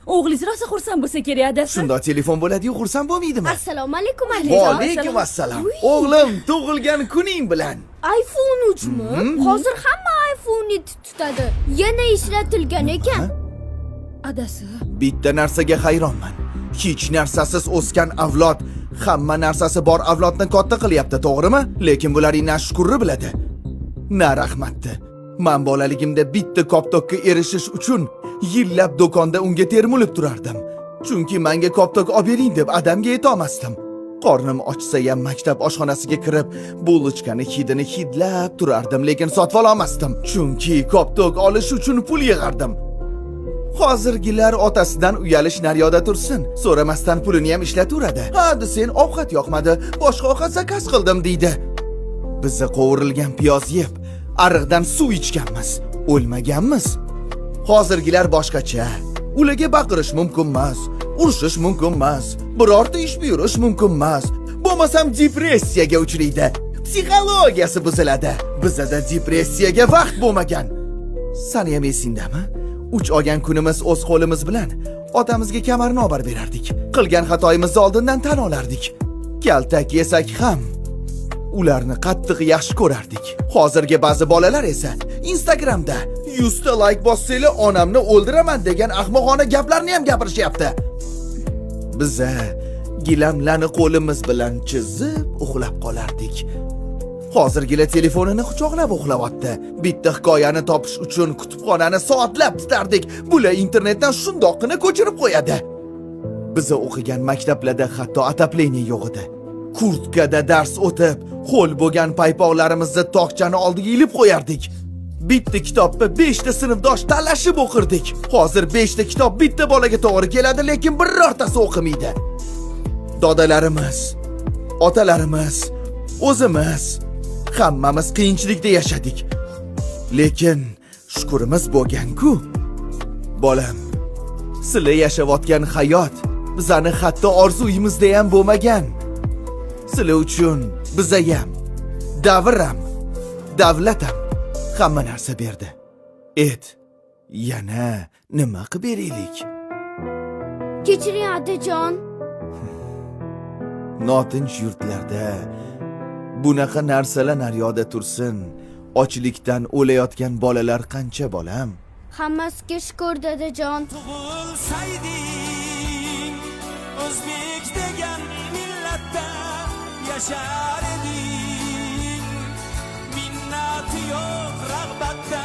O'g'lingiz rosa xursand bo'lsa kerak, adasi. Shundoq telefon bo'ladi-yu, xursand bo'lmaydimi? Assalomu alaykum, Va adajon. alaykum assalom. O'g'lim, tug'ilgan kuning bilan. iPhone 3 mi? Hozir hamma iPhone tutadi. Yana ishlatilgan ekan. Adasi. Bitta narsaga hayronman. Hech narsasiz o'sgan avlod hamma narsasi bor avlodni katta qilyapti, to'g'rimi? Lekin bularning na shukurni biladi, na rahmatni. Man bolaligimda bitta koptokka erishish uchun yillab do'konda unga termulib turardim. Chunki menga koptok olib bering deb adamga aytolmasdim. Qornim ochsa ham maktab oshxonasiga kirib, булочка ni hidini hidlab turardim, lekin sotib ololmasdim. Chunki koptok olish uchun pul yig'ardim. Hozirgilar otasidan uyalish naryoqda tursin, so'ramasdan pulini ham ishlataveradi. Ha, sen ovqat yoqmadi, boshqa ovqat заказ qildim deydi. Biza qovurilgan piyoz yeb, ariqdan suv ichganmiz, o'lmaganmiz. Hozirgilar boshqacha. Ularga baqirish mumkin emas, urushish mumkin emas, birorta ish buyurish mumkin emas. Bo'lmasam depressiyaga uchraydi. Psixologiyasi buziladi. Bizada depressiyaga vaqt bo'lmagan. Sani ham esingdami? Uch olgan kunimiz o'z qo'limiz bilan otamizga kamarni olib berardik. Qilgan xatoyimizni oldindan tan olardik. Kaltak yesak ham ularni qattiq yaxshi ko'rardik. Hozirgi ba'zi bolalar esa Instagramda 100 ta layk bossanglar onamni o'ldiraman degan ahmoqona gaplarni ham gapirishyapti. Biza gilamlarni qo'limiz bilan chizib uxlab qolardik. Hozirgilar telefonini quchoqlab uxlayapti. Bitta hikoyani topish uchun kutubxonani soatlab titardik. Bular internetdan shundoqqina ko'chirib qo'yadi. Biza o'qigan maktablarda hatto отопление yo'q edi. Kurtkada dars o'tib, ho'l bo'lgan paypoqlarimizni tokchani oldiga ilib qo'yardik. Bitta kitobni 5 ta sinfdosh talashib o'qirdik. Hozir 5 ta kitob bitta bolaga to'g'ri keladi, lekin birortasi o'qimaydi. Dodalarimiz, otalarimiz, o'zimiz hammamiz qiyinchilikda yashadik. Lekin shukurimiz bo'lgan-ku. Bolam, sizlar yashayotgan hayot bizani hatto orzuyimizda ham bo'lmagan. Sizlar uchun bizayam, davr ham, davlat ham hamma narsa berdi. Et, yana nima qilib beraylik? Kechiring, adajon. Notinch yurtlarda bunaqa narsalar naryoqda tursin, ochlikdan o'layotgan bolalar qancha, bolam? Hammasiga shukur, dadajon. Tug'ilsayding o'zbek degan millatda, yashar eding minnati yo'q rag'batda.